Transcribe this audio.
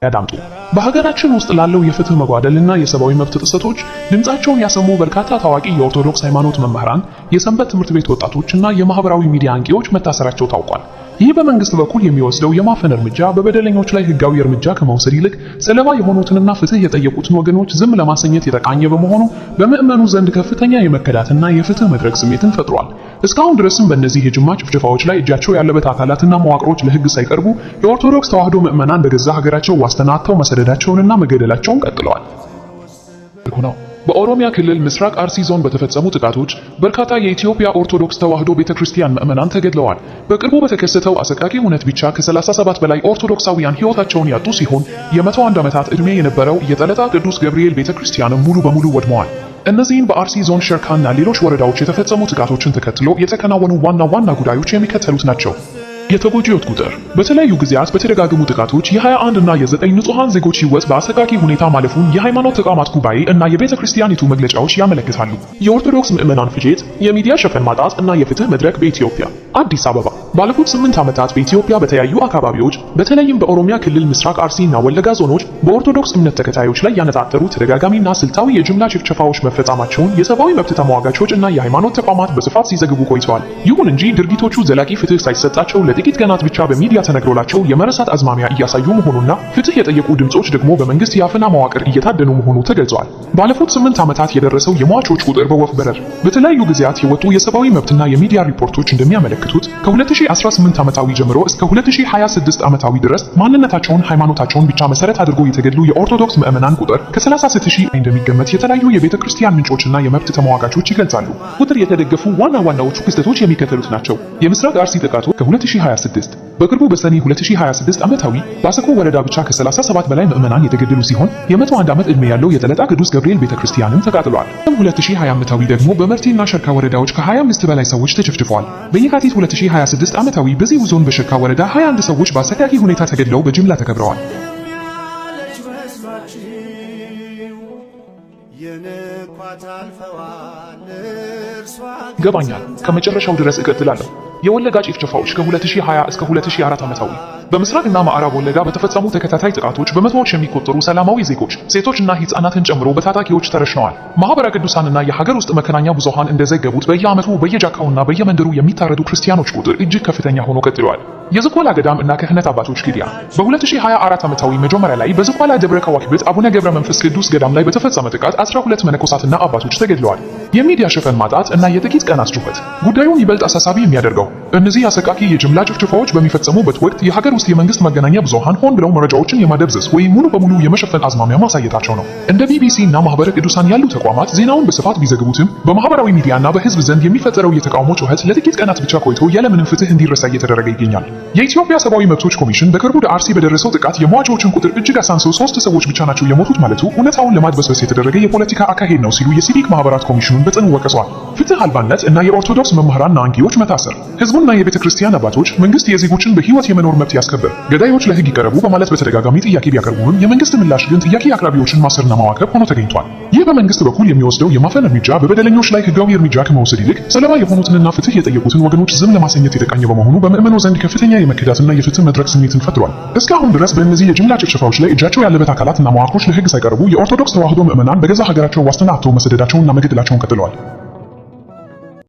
ያዳምጡ። በሀገራችን ውስጥ ላለው የፍትህ መጓደልና የሰብአዊ መብት ጥሰቶች ድምጻቸውን ያሰሙ በርካታ ታዋቂ የኦርቶዶክስ ሃይማኖት መምህራን፣ የሰንበት ትምህርት ቤት ወጣቶችና የማህበራዊ ሚዲያ አንቂዎች መታሰራቸው ታውቋል። ይህ በመንግስት በኩል የሚወስደው የማፈን እርምጃ በበደለኞች ላይ ህጋዊ እርምጃ ከመውሰድ ይልቅ ሰለባ የሆኑትንና ፍትህ የጠየቁትን ወገኖች ዝም ለማሰኘት የተቃኘ በመሆኑ በምዕመኑ ዘንድ ከፍተኛ የመከዳትና የፍትህ መድረክ ስሜትን ፈጥሯል። እስካሁን ድረስም በእነዚህ የጅማ ጭፍጨፋዎች ላይ እጃቸው ያለበት አካላትና መዋቅሮች ለህግ ሳይቀርቡ የኦርቶዶክስ ተዋህዶ ምዕመናን በገዛ ሀገራቸው ዋስትና አጥተው መሰደዳቸውንና መገደላቸውን ቀጥለዋል ነው። በኦሮሚያ ክልል ምስራቅ አርሲ ዞን በተፈጸሙ ጥቃቶች በርካታ የኢትዮጵያ ኦርቶዶክስ ተዋህዶ ቤተክርስቲያን ምዕመናን ተገድለዋል። በቅርቡ በተከሰተው አሰቃቂ ሁነት ብቻ ከ37 በላይ ኦርቶዶክሳውያን ሕይወታቸውን ያጡ ሲሆን የ101 ዓመታት ዕድሜ የነበረው የጠለጣ ቅዱስ ገብርኤል ቤተክርስቲያንም ሙሉ በሙሉ ወድመዋል። እነዚህን በአርሲ ዞን ሸርካና ሌሎች ወረዳዎች የተፈጸሙ ጥቃቶችን ተከትሎ የተከናወኑ ዋና ዋና ጉዳዮች የሚከተሉት ናቸው። የተጎጂዎች ቁጥር በተለያዩ ጊዜያት በተደጋገሙ ጥቃቶች የ21 እና የ9 ንጹሃን ዜጎች ሕይወት በአሰቃቂ ሁኔታ ማለፉን የሃይማኖት ተቋማት ጉባኤ እና የቤተ ክርስቲያኒቱ መግለጫዎች ያመለክታሉ። የኦርቶዶክስ ምዕመናን ፍጅት፣ የሚዲያ ሽፋን ማጣት እና የፍትህ መድረክ በኢትዮጵያ። አዲስ አበባ። ባለፉት 8 ዓመታት በኢትዮጵያ በተለያዩ አካባቢዎች በተለይም በኦሮሚያ ክልል ምስራቅ አርሲ እና ወለጋ ዞኖች በኦርቶዶክስ እምነት ተከታዮች ላይ ያነጣጠሩ ተደጋጋሚና ስልታዊ የጅምላ ጭፍጨፋዎች መፈጸማቸውን የሰብአዊ መብት ተሟጋቾች እና የሃይማኖት ተቋማት በስፋት ሲዘግቡ ቆይተዋል። ይሁን እንጂ ድርጊቶቹ ዘላቂ ፍትህ ሳይሰጣቸው ለጥቂት ቀናት ብቻ በሚዲያ ተነግሮላቸው የመረሳት አዝማሚያ እያሳዩ መሆኑና ፍትህ የጠየቁ ድምጾች ደግሞ በመንግስት የአፈና መዋቅር እየታደኑ መሆኑ ተገልጿል። ባለፉት 8 ዓመታት የደረሰው የሟቾች ቁጥር በወፍ በረር በተለያዩ ጊዜያት የወጡ የሰብአዊ መብትና የሚዲያ ሪፖርቶች እንደሚያመለክቱት ከ2018 ዓመታዊ ጀምሮ እስከ 2026 ዓመታዊ ድረስ ማንነታቸውን፣ ሃይማኖታቸውን ብቻ መሰረት አድርጎ የተገደሉ የኦርቶዶክስ ምዕመናን ቁጥር ከ36,000 እንደሚገመት የተለያዩ የቤተ ክርስቲያን ምንጮችና የመብት ተሟጋቾች ይገልጻሉ። ቁጥር የተደገፉ ዋና ዋናዎቹ ክስተቶች የሚከተሉት ናቸው። የምስራቅ አርሲ ጥቃቶች ከ2026። በቅርቡ በሰኔ 2026 ዓመታዊ በአሰኮ ወረዳ ብቻ ከ37 በላይ ምዕመናን የተገደሉ ሲሆን የ101 ዓመት ዕድሜ ያለው የጠለጣ ቅዱስ ገብርኤል ቤተክርስቲያንም ተቃጥሏል። 2020 ዓመታዊ ደግሞ በመርቲና ሸርካ ወረዳዎች ከ25 በላይ ሰዎች ተጨፍጭፈዋል። በየካቲት 2026 ዓመታዊ በዚሁ ዞን በሸርካ ወረዳ 21 ሰዎች በአሰቃቂ ሁኔታ ተገድለው በጅምላ ተቀብረዋል። ያለች መስሏችሁ የንኳት አልፈዋል እርሷ ግን ገባኛል። ከመጨረሻው ድረስ እቀጥላለሁ። የወለጋ ጭፍጨፋዎች ከ2020 እስከ 2004 ዓመታዊ በምስራቅና ምዕራብ ወለጋ በተፈጸሙ ተከታታይ ጥቃቶች በመቶዎች የሚቆጠሩ ሰላማዊ ዜጎች፣ ሴቶችና ሕፃናትን ጨምሮ በታጣቂዎች ተረሽነዋል። ማህበረ ቅዱሳንና የሀገር ውስጥ መገናኛ ብዙሃን እንደዘገቡት በየዓመቱ በየጫካውና በየመንደሩ የሚታረዱ ክርስቲያኖች ቁጥር እጅግ ከፍተኛ ሆኖ ቀጥሏል። የዝቋላ ገዳም እና ክህነት አባቶች ግድያ በ2024 ዓመታዊ መጀመሪያ ላይ በዝቋላ ደብረ ከዋክብት አቡነ ገብረ መንፈስ ቅዱስ ገዳም ላይ በተፈጸመ ጥቃት 12 መነኮሳትና አባቶች ተገድለዋል። የሚዲያ ሽፋን ማጣት እና የጥቂት ቀናት ጩኸት ጉዳዩን ይበልጥ አሳሳቢ የሚያደርገው እነዚህ አሰቃቂ የጅምላ ጭፍጨፋዎች በሚፈጸሙበት ወቅት የሀገር ውስጥ የመንግስት መገናኛ ብዙሃን ሆን ብለው መረጃዎችን የማደብዘዝ ወይም ሙሉ በሙሉ የመሸፈን አዝማሚያ ማሳየታቸው ነው። እንደ ቢቢሲ እና ማህበረ ቅዱሳን ያሉ ተቋማት ዜናውን በስፋት ቢዘግቡትም በማህበራዊ ሚዲያና በህዝብ ዘንድ የሚፈጠረው የተቃውሞ ጩኸት ለጥቂት ቀናት ብቻ ቆይቶ ያለምንም ፍትህ እንዲረሳ እየተደረገ ይገኛል። የኢትዮጵያ ሰብአዊ መብቶች ኮሚሽን በቅርቡ በአርሲ በደረሰው ጥቃት የሟቾችን ቁጥር እጅግ አሳንሶ 3 ሰዎች ብቻ ናቸው የሞቱት ማለቱ እውነታውን ለማድበስበስ የተደረገ የፖለቲካ አካሄድ ነው ሲሉ የሲቪክ ማህበራት ኮሚሽኑን በጽኑ ወቅሰዋል። ፍትህ አልባነት እና የኦርቶዶክስ መምህራንና አንቂዎች መታሰር ህዝቡና የቤተ ክርስቲያን አባቶች መንግስት የዜጎችን በህይወት የመኖር መብት ያስከብር፣ ገዳዮች ለህግ ይቀረቡ በማለት በተደጋጋሚ ጥያቄ ቢያቀርቡም የመንግስት ምላሽ ግን ጥያቄ አቅራቢዎችን ማሰርና ማዋከብ ሆኖ ተገኝቷል። ይህ በመንግስት በኩል የሚወስደው የማፈን እርምጃ በበደለኞች ላይ ህጋዊ እርምጃ ከመውሰድ ይልቅ ሰለባ የሆኑትንና ፍትህ የጠየቁትን ወገኖች ዝም ለማሰኘት የተቃኘ በመሆኑ በምዕመኑ ዘንድ ከፍተኛ የመከዳትና የፍትህ መድረክ ስሜትን ፈጥሯል። እስካሁን ድረስ በእነዚህ የጅምላ ጭፍጨፋዎች ላይ እጃቸው ያለበት አካላትና መዋቅሮች ለህግ ሳይቀርቡ የኦርቶዶክስ ተዋህዶ ምዕመናን በገዛ ሀገራቸው ዋስትና አጥተው መሰደዳቸውንና መገደላቸውን ቀጥለዋል።